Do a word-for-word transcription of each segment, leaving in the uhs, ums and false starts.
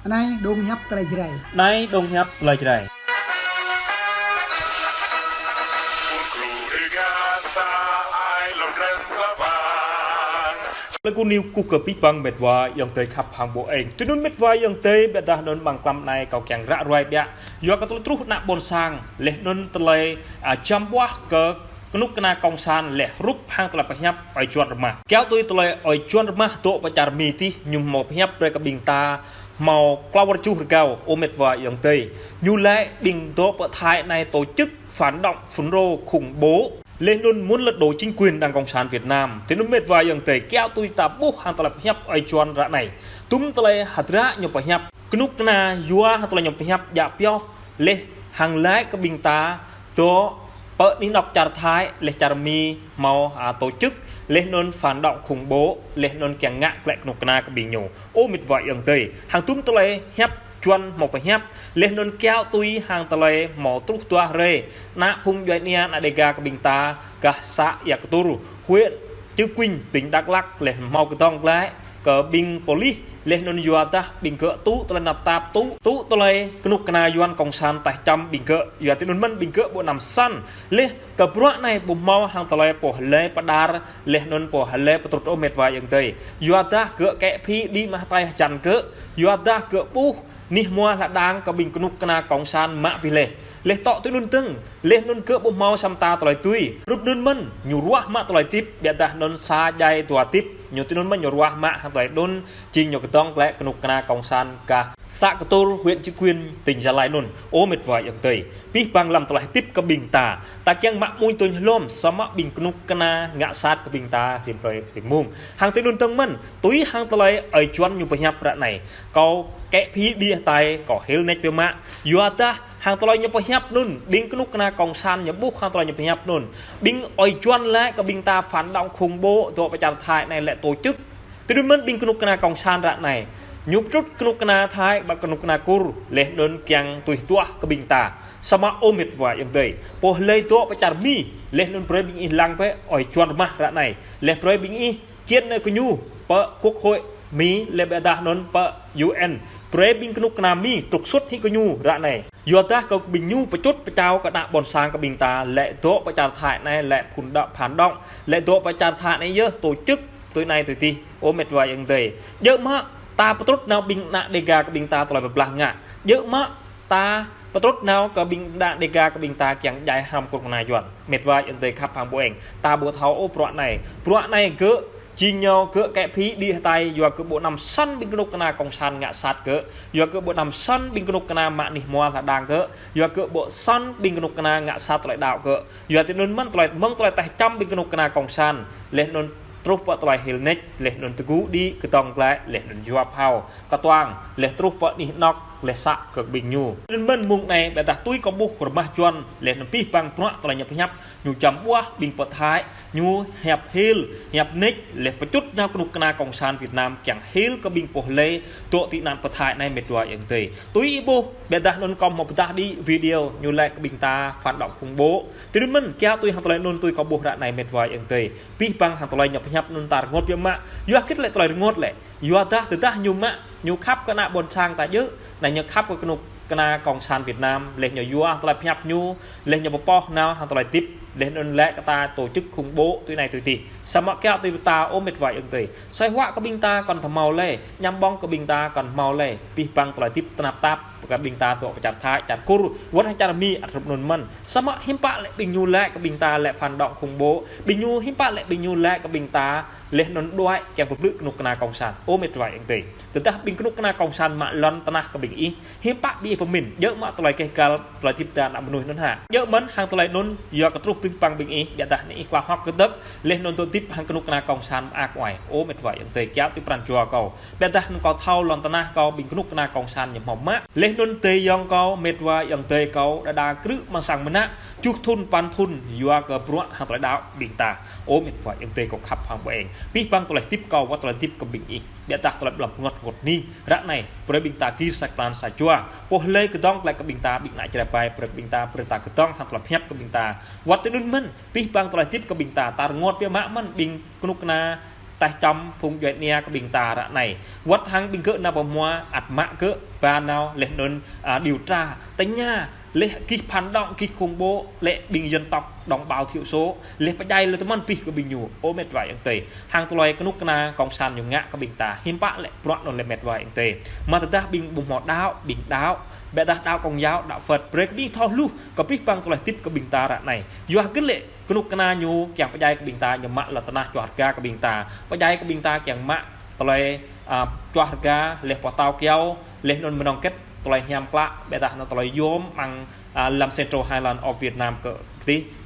Anai dong hiăp tơlơi Jrai. Anai dong hiăp tơlơi Jrai. Tơlơi kơnuk kơna kơkuh kơ abih bang met wa ayŏng adơi khăp hăng ƀô̆ eng. Tui anŭn met wa ayŏng adơi, ƀiădah anŭn amăng klăm anai kâo kiăng ră ruai biă. Yua kơ tơlơi truh ană ƀôn sang, laih anŭn tơlơi, a, čăm ƀuah kơ kơnuk kơna kông san laih hrup hăng tơlơi pơhiăp ơi Juan Rơmah. Kiăo tui tơlơi ơi Juan Rơmah dŏ pơ čar Mi tih, ñu hmâo pơhiăp brơi kơ ƀing ta hmâo klâo wơ̆t tơjuh rơgao, ơ met wa ayŏng adơi. Ñu laĭ ƀing dŏ pơ Thái anai tổ chức phản động, phun rô, khủng bố. Laih anŭn muốn lật đổ chính quyền Đảng Cộng sản Việt Nam. Tui anŭn met wa ayŏng adơi, kiăo tui ta ƀuh hăng tơlơi pơhiăp ơi Juan ră anai. Tum tơlơi hơdră ñu pơhiăp. Kơnuk kơna yua hăng tơlơi ñu pơhiăp djă pioh laih hăng laĭ kơ ƀing ta dŏ pơ anih anŏ čar Thái laih čar Mi hmâo, a, tổ chức laih anŭn phản động khủng bố laih anŭn kiăng ngă glaĭ kơnuk kơna kơ ƀing ñu. Ơ met wa ayŏng adơi, hăng tum tơlơi hiăp Juan hmâo pơhiăp laih anŭn kiăo tui hăng tơlơi hmâo truh dua hrơi ană phung djuai ania ană Đêga kơ ƀing ta gah să Ia Ktur, huyện Chư Kuin, tỉnh Đắk Lắk laih hmâo kơdŏng glaĭ kơ ƀing pôlis laih anŭn yua dah ƀing gơ̆ tŭ tơlơi tơnap tap, tŭ, tŭ tơlơi kơnuk kơna Yuan kông san taih čăm ƀing gơ̆. Yua tui anŭn mơ̆n ƀing gơ̆ ƀu năm săn laih kơ bruă anai ƀu hmâo hăng tơlơi pô hlơi pơđar laih anŭn pô hlơi pơtrut ơ met wa ayŏng adơi. Yua dah gơ̆ kĕ phi đĭ mă hơtai hơjăn gơ̆. Yua dah gơ̆ ƀuh anih hmua hla đang kơ ƀing kơnuk kơna kông san mă pih laih. Laih tŏ tui anŭn dơ̆ng, laih anŭn gơ̆ ƀu hmâo sa mơta tơlơi tui. Rup anŭn mơ̆n, ñu ruah mă tơlơi tip, ƀiădah anŭn sa djai dua tip. Ñu tui anŭn mơ̆n ñu ruah mă hăng tơlơi anŭn, jing ñu kơdŏng glaĭ kơnuk kơna kông san gah să Ktur, huyện Chư Kuin, tỉnh Gia Lai anŭn. Ơ met wa ayŏng adơi, abih bang lăm tơlơi tip kơ ƀing ta. Ta kiăng mă mui tơñ hlom, samơ̆ ƀing kơnuk kơna ngă sat kơ ƀing ta rĭm hrơi rĭm mông. Hăng tui anŭn dơ̆ng mơ̆n, tui hăng tơlơi ơi Juan ñu pơhiăp ră anai. Kâo kĕ phi đĭ hơtai, kâo hil nač biă mă. Yua dah hăng tơlơi ñu pơhiăp anŭn, ƀing kơnuk kơna kông san ñu ƀuh hăng tơlơi ñu pơhiăp anŭn. Ƀing ơi Juan laĭ kơ ƀing ta phản động khủng bố dŏ pơ čar Thái anai laĭ tổ chức. Tui anŭn mơ̆n ƀing kơnuk kơna kông san ră anai. Ñu pơtrut kơnuk kơna Thái, ƀă kơnuk kơna Kur, laih anŭn kiăng tui tuah kơ ƀing ta. Samơ̆ ơ met wa ayŏng adơi, pô hlơi dŏ pơ čar Mi, laih anŭn brơi ƀing ih lăng bĕ ơi Juan Rơmah ră anai. Laih brơi ƀing ih kiện nao kơ ñu pơ Quốc hội Mi laih ƀiădah anŭn pơ U N. Brơi ƀing kơnuk kơna Mi trục xuất hĭ kơ ñu ră anai. Yua dah kơ ƀing ñu pơčŭt pơčao kơ ană ƀôn sang kơ ƀing ta laĭ dŏ pơ čar Thái anai laĭ phun đŏ phản động, laĭ dŏ pơ čar Thái anai yơh tổ chức tui anai tui tih, ơ met wa ayŏng adơi. Djơ̆ mă ta pơtrut nao ƀing ană Đêga kơ ƀing ta tơlơi pơblah ngă. Djơ̆ mă ta pơtrut nao kơ ƀing ană Đêga kơ ƀing ta kiăng djai hrăm kơnuk kơna Yuan. Met wa ayŏng adơi khăp hăng ƀô̆ eng. Ta ƀu thâo ôh bruă anai. Bruă anai gơ̆, jing ñu gơ̆ kĕ phi đĭ hơtai, yua gơ̆ ƀu năm săn ƀing kơnuk kơna kông san ngă sat gơ̆. Yua gơ̆ ƀu năm săn ƀing kơnuk kơna mă anih hmua hla đang gơ̆. Yua gơ̆ ƀu săn ƀing kơnuk kơna ngă sat tơlơi đaŏ gơ̆. Yua tui anŭn mơ̆n tơlơi mơ̆ng tơlơi taih čăm ƀing kơnuk kơna kông san. Laih anŭn truh pơ tơlơi hil nač, laih anŭn tơgŭ đĭ kơdŏng glaĭ, laih anŭn yua phao kơtuang, laih truh pơ anih anŏ, laih să kơ ƀing ñu. Anŭn mơ̆n mông anai, ƀiădah tui kâo ƀuh Rơmah Juan, laih anŭn abih bang bruă tơlơi ñu pơhiăp, ñu čăm ƀuah ƀing pơ Thái, ñu hiăp hil, hiăp nač, laih pơčŭt nao kơnuk kơna kông san Việt Nam, kiăng hil kơ ƀing pô hlơi dŏ tị nạn pơ Thái anai met wa ayŏng adơi. Tui ih ƀuh, ƀiădah anŭn kâo hmâo pơdah đĭ video, ñu laĭ kơ ƀing ta phản động khủng bố. Tui anŭn mơ̆n, kiăo tui hăng tơlơi anŭn tui kâo ƀuh ră anai met wa ayŏng adơi. Abih bang hăng tơlơi ñu pơhiăp anŭn ta rơngot biă mă. Yua hơget lĕ tơlơi rơngot lĕ. Yua dah tơdah ñu mă, ñu khăp kơ ană ƀôn sang ta djơ̆. Anai ñu khăp kơ kơnuk kơna kông san Việt Nam, laih ñu yua tơlơi pơhiăp ñu, laih ñu pơpŏh nao hăng tơlơi tip, laih anŭn laĭ kơ ta tổ chức khủng bố tui anai tui tih. Samơ̆ kiăo tui ta ơ met wa ayŏng adơi. Soi huă kơ ƀing ta kŏn hmâo lĕ, ñăm ƀơ̆ng kơ ƀing ta kŏn hmâo lĕ. Abih bang tơlơi tip tơnap tap kơ ƀing ta dŏ pơ čar Thái, čar Kur, wơ̆t hăng čar Mi ăt rup anŭn mơ̆n. Samơ̆ hiư̆m pă lĕ ƀing ñu laĭ kơ ƀing ta lĕ phản động khủng bố. Ƀing ñu hiư̆m pă lĕ ƀing ñu laĭ kơ ƀing ta laih anŭn đuaĭ kiăng pơblư̆ kơnuk kơna kông san. Ơ met wa ayŏng adơi. Tơdah ƀing kơnuk kơna kông san mă lŏn tơnah kơ ƀing ih, hiư̆m pă ƀing ih pơmĭn, djơ̆ mă tơlơi keh găl, tơlơi tip ta ană mơnuih anŭn hă. Djơ̆ mơ̆n hăng tơlơi anŭn, yua kơ truh abih bang ƀing ih, ƀiădah anai ih klao hŏk kơdơ̆k, laih anŭn dŏ tip hăng kơnuk kơna kông san mơak mơai. Ơ met wa ayŏng adơi, kiăo tui pran jua kâo. Ƀiădah anŭn kâo thâo lŏn tơnah kâo ƀing kơnuk kơna kông san ñu hmâo mă. Laih anŭn adơi ayŏng kâo, met wa ayŏng adơi kâo, đơđa krư̆ amăng sang mơnă, tơjuh thŭn, păn thŭn, yua kơ bruă hăng tơlơi đaŏ ƀing ta. Ơ met wa ayŏng adơi kâo khăp hăng ƀô̆ eng. Abih bang tơlơi tip kâo, wơ̆t tơlơi tip kơ ƀing ih. Ƀiădah tơlơi ƀlŏr pơngŏt rơngot hning. Ră anai, brơi ƀing ta gir sa pran sa jua. Pô hlơi kơdŏng glaĭ kơ ƀing ta, ƀing ană Jrai ƀai, brơi ƀing ta, brơi ta kơdŏng hăng tơlơi pơhiăp kơ ƀing ta. Wơ̆t tui anŭn mơ̆n, abih bang tơlơi tip kơ ƀing ta, ta rơngot biă mă mơ̆n, ƀing kơnuk kơna taih čăm phung djuai ania kơ ƀing ta ră anai. Wơ̆t hăng ƀing gơ̆ nao pơ hmua ăt mă gơ̆ ba nao laih anŭn, a, điều tra, tơña, laih gih phản động, gih khủng bố, laih ƀing dân tộc đồng bào thiểu số, laih pơdjai laih tơmăn pih kơ ƀing ñu, ơ mĕt wa ayŏng adơi. Hăng tơlơi kơnuk kơna cộng sản ñu ngă kơ ƀing ta, hiư̆m pă lĕ bruă anŭn lĕ mĕt wa ayŏng adơi. Mă tơdah ƀing ƀu hmâo đaŏ, ƀing đaŏ, ƀôdah đaŏ Công giáo, đaŏ Phật, brơi kơ ƀing thâo hluh, kơ pih păng tơlơi hơdip kơ ƀing ta ră anai. Yua hơget lĕ, kơnuk kơna ñu kiăng pơdjai kơ ƀing ta, ñu mă lŏn tơnah čoh rơga kơ ƀing ta. Pơdjai kơ ƀing ta kiăng mă tơlơi, a, čoh rơga, laih pơtao kyâo, laih anŭn mơnơ̆ng kĕt, tơlơi hiam klă, ƀôdah anŭn tơlơi yôm, mơ̆ng, a, lăm Central Highland of Vietnam kơ,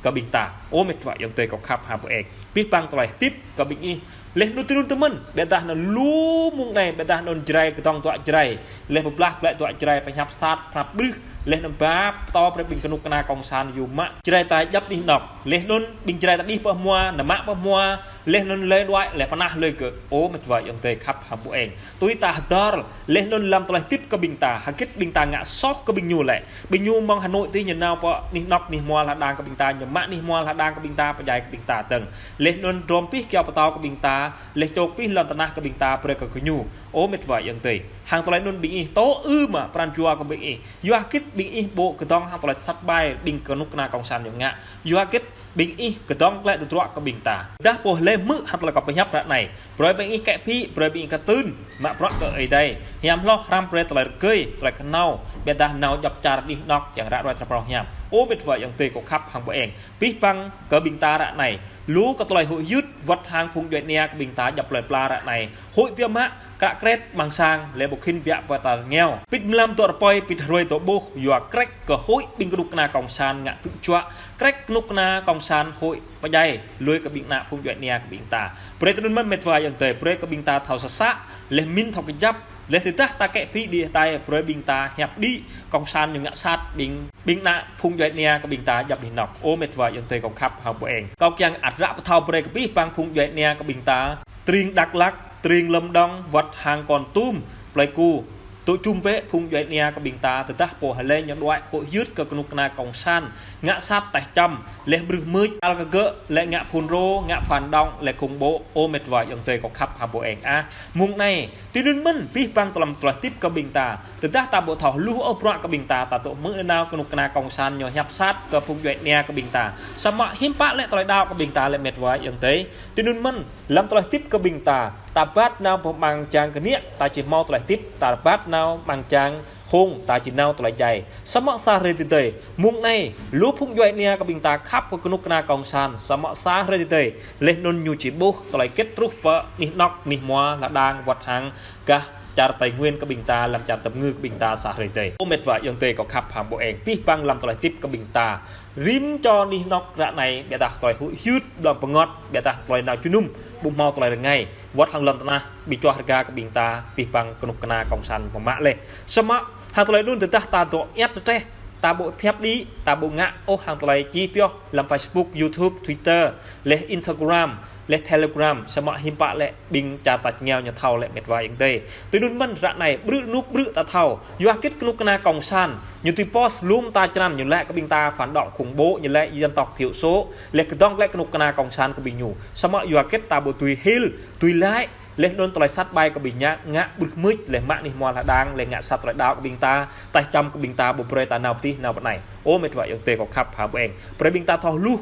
kơ ƀing ta. Ơ mĕt wa ayŏng adơi kâo khăp hăng ƀu eng. Pih păng tơlơi hơdip kơ ƀing ih. Laih anŭn tui anŭn tơmăn, ƀôdah anŭn lu mơ̆ng anai, ƀôdah anŭn Jrai, kơdŏng dua Jrai. Laih pơblah glaĭ dua Jrai, pơhiăp sat, pơhiăp bruh. Laih anŭn ba, pơtô brơi ƀing kơnuk kơna cộng sản ñu mă Jrai ta djŏp anih anŏ. Laih anŭn ƀing Jrai ta đih pơ hmua, nao mă pơ hmua. Laih anŭn lĕ đuaĭ, laih pơnah lui gơ̆. Ơ mĕt wa ayŏng adơi khăp hăng ƀu eng. Tui ta hơdơr, laih anŭn lăm tơlơi hơdip kơ ƀing ta, hơget ƀing ta ngă soh kơ ƀing ñu lĕ. Ƀing ñu mơ̆ng Hà Nội tih ñu nao pơ anih anŏ anih hmua hla đang kơ ƀing ta, ñu mă anih hmua hla đang kơ ƀing ta, pơdjai kơ ƀing ta dơ̆ng. Laih anŭn drôm pih kyâo pơtao kơ ƀing ta, laih čŏk pih lŏn tơnah kơ ƀing ta, brơi kơ gơñu. Ơ mĕt wa ayŏng adơi. Hăng tơlơi anŭn ƀing ih tŏ ư mă pran jua kơ ƀing ih. Yua hơget ƀing ih ƀu kơdŏng hăng tơlơi sat ƀai ƀing kơnuk kơna cộng sản ñu ngă. Yua hơget ƀing ih kơdŏng glaĭ tơdruă kơ ƀing ta. Dah pô lĕ hmư̆ hăng tơlơi kâo pơhiăp ră anai. Brơi ƀing ih kĕ phi, brơi ƀing ih kơtưn, mă bruă kơ Ơi Adai. Hiam hloh hrăm brơi tơlơi rơgơi, tơlơi kơnâo, ƀôdah nao djŏp čar anih anŏ, kiăng ră ruai tơlơi pơhiam. Ơ mĕt wa ayŏng adơi kâo khăp hăng ƀu eng. Pih păng kơ ƀing ta ră anai. Lu kơ tơlơi huĭ hyưt, wơ̆t hăng phung djuai ania kơ ƀing ta djŏp plơi pla ră anai. Huĭ biă mă, kră kret, ƀăng sang, lĕ ƀu khĭn biă pơ ta rơngiao. Pĭt mlam dŏ rơpơi, pĭt hrơi dŏ ƀuh, yua krĕk kơ huĭ ƀing kơnuk kơna cộng sản ngă tŭ juă. Krĕk kơnuk kơna cộng sản huĭ pơdjai, lui kơ ƀing ană phung djuai ania kơ ƀing ta. Brơi tui anŭn mơ̆n mĕt wa ayŏng adơi, brơi kơ ƀing ta thâo sơsă, laih min thâo kơjăp, laih tơdah ta kĕ phi đĭ hơtai, brơi ƀing ta hiăp đĭ, cộng sản ñu ngă sat ƀing, ƀing ană phung djuai ania kơ ƀing ta djŏp anih anŏ. Ơ mĕt wa ayŏng adơi kâo khăp hăng ƀu eng. Kâo kiăng ăt ră pơthâo brơi kơ pih păng phung djuai ania kơ ƀing ta, tring Dak Lak, tring Lâm Đồng, wơ̆t hăng Kon Tum, Pleiku. Tŭ jum bĕ phung djuai ania kơ ƀing ta, tơdah pô hlơi ñu đuaĭ huĭ hyưt kơ kơnuk kơna cộng sản, ngă sat taih čăm, laih bruh mưč, al kơ gơ̆, lĕ ngă phun rô, ngă phản động, lĕ khủng bố, ơ mĕt wa ayŏng adơi kâo khăp hăng ƀu eng ah. Mơ̆ng anai, tui anŭn mơ̆n, pih păng tơlăm tơlơi hơdip kơ ƀing ta. Tơdah ta ƀu thâo hluh ôh bruă kơ ƀing ta, ta tŏ hmư̆ nao kơnuk kơna cộng sản ñu hiăp sat kơ phung djuai ania kơ ƀing ta. Samơ̆ hiư̆m pă lĕ tơlơi đaŏ kơ ƀing ta lĕ mĕt wa ayŏng adơi. Tui anŭn mơ̆n, lăm tơlơi hơdip kơ ƀing ta, ta rơbat nao pơ amăng jang kơniă, ta či hmâo tơlơi hơdip, ta rơbat nao amăng jang hông, ta či nao tơlơi djai. Samơ̆ sa hrơi tơdơi, mơ̆ng anai, lu phung djuai ania kơ ƀing ta khăp kơ kơnuk kơna cộng sản, samơ̆ sa hrơi tơdơi, laih anŭn ñu či ƀuh tơlơi kĕt truh pơ anih anŏ, anih hmua, hla đang, wơ̆t hăng gah čar Tây Nguyên kơ ƀing ta, lăm čar Tam Ngư kơ ƀing ta sa hrơi tơdơi. Ơ mĕt wa ayŏng adơi kâo khăp hăng ƀu eng, pih păng lăm tơlơi hơdip kơ ƀing ta. Rĭm čô anih anŏ ră anai, ƀôdah tơlơi huĭ hyưt, blŏng pơngot, ƀôdah tơlơi nao jơnum, ƀu hmâo tơlơi rơngai. Wơ̆t hăng lŏn tơnah, ƀing čoh rơga kơ ƀing ta, pih păng kơnuk kơna cộng sản pơmă laih. Samơ̆, hăng tơlơi anŭn tơdah ta dŏ iăt rơteh, ta ƀu pơhiăp đĭ, ta ƀu ngă ôh hăng tơlơi čih pioh, lăm Facebook, YouTube, Twitter, laih Instagram, laih Telegram, samơ̆ hiư̆m pă lĕ ƀing čar ta čơngiao ñu thâo lĕ mĕt wa ayŏng adơi. Tui anŭn mơ̆n ră anai, brư̆ rơnŭk brư̆ ta thâo. Yua hơget kơnuk kơna cộng sản, ñu tui post lŏm ta črăn, ñu laĭ kơ ƀing ta phản động khủng bố, ñu laĭ dân tộc thiểu số, laih kơdŏng glaĭ kơnuk kơna cộng sản kơ ƀing ñu. Samơ̆ yua hơget ta ƀu tui hil, tui laĭ, laih anŭn tơlơi sat ƀai kơ ƀing ñu, ngă bruh mưč, laih mă anih hmua hla đang, laih ngă sat tơlơi đaŏ kơ ƀing ta, taih čăm kơ ƀing ta, ƀu brơi ta nao pơ tih, nao pơ anai. Ơ mĕt wa ayŏng adơi kâo khăp hăng ƀu eng. Brơi ƀing ta thâo hluh,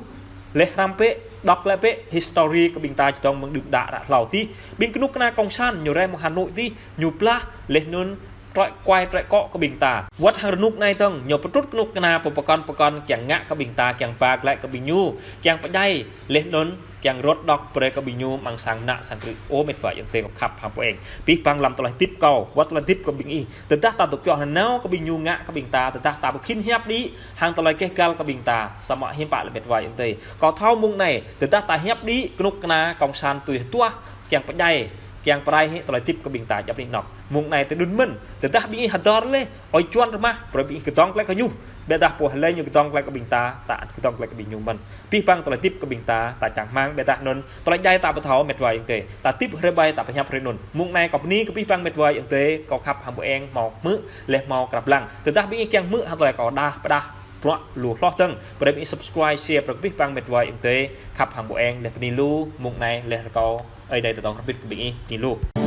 laih hrăm bĕ, đŏk glaĭ bĕ, history kơ ƀing ta čơdơ̆ng mơ̆ng đưm đă ră hlâo tih. Ƀing kơnuk kơna cộng sản, ñu rai mơ̆ng Hà Nội tih, ñu blah, laih anŭn trŏ kuai trŏ kŏ kơ ƀing ta. Wơ̆t hăng rơnŭk anai dơ̆ng, ñu pơtrŭt kơnuk kơna pơpơkŏn pơkŏn kiăng ngă kơ ƀing ta, kiăng ba glaĭ kơ ƀing ñu, kiăng pơdjai, laih anŭn kiăng rŏt đŏk brơi kơ ƀing ñu amăng sang mơnă sang krư̆. Ơ mĕt wa ayŏng adơi kâo khăp hăng ƀu eng. Pih păng lăm tơlơi hơdip kâo, wơ̆t tơlơi hơdip kơ ƀing ih. Tơdah ta dŏ pioh nanao kơ ƀing ñu ngă kơ ƀing ta, tơdah ta ƀu khĭn hiăp đĭ, hăng tơlơi keh găl kơ ƀing ta, samơ̆ hiư̆m pă lĕ mĕt wa ayŏng adơi. Kâo thâo mơ̆ng anai, tơdah ta hiăp đĭ, kơnuk kơna cộng sản tui hơduah, kiăng pơdjai, kiăng pơrai hĭ tơlơi hơdip kơ ƀing ta djŏp anih anŏ. Mơ̆ng anai tui anŭn mơ̆n, tơdah ƀing ih hơdơr laih, ơi juăn rơmah, brơi ƀing ih kơdŏng glaĭ kơ ñu. Ƀôdah pô hlơi ñu kơdŏng glaĭ kơ ƀing ta, ta ăt kơdŏng glaĭ kơ ƀing ñu mơ̆n. Pih păng tơlơi hơdip kơ ƀing ta, ta čang rơmang ƀôdah anŭn. Tơlơi djai ta ƀu thâo mĕt wa ayŏng adơi. Ta hơdip hrơi ƀai ta pơhiăp hrơi anŭn. Mơ̆ng anai kâo bơni kơ pih păng mĕt wa ayŏng adơi, kâo khăp hăng ƀu eng hmâo hmư̆, laih hmâo krăp lăng. Tơdah ƀing ih kiăng hmư̆ hăng tơlơi kâo đah, pơdah, bruă lu hloh dơ̆ng. Brơi ƀing ih subscribe, share, brơi kơ pih păng mĕt wa ayŏng adơi, khăp hăng ƀu eng, laih bơni lu, mơ̆ng anai, laih rơkâo Ơi Adai tơdŏng hrŏm hơbĭt kơ ƀing ih, bơni lu.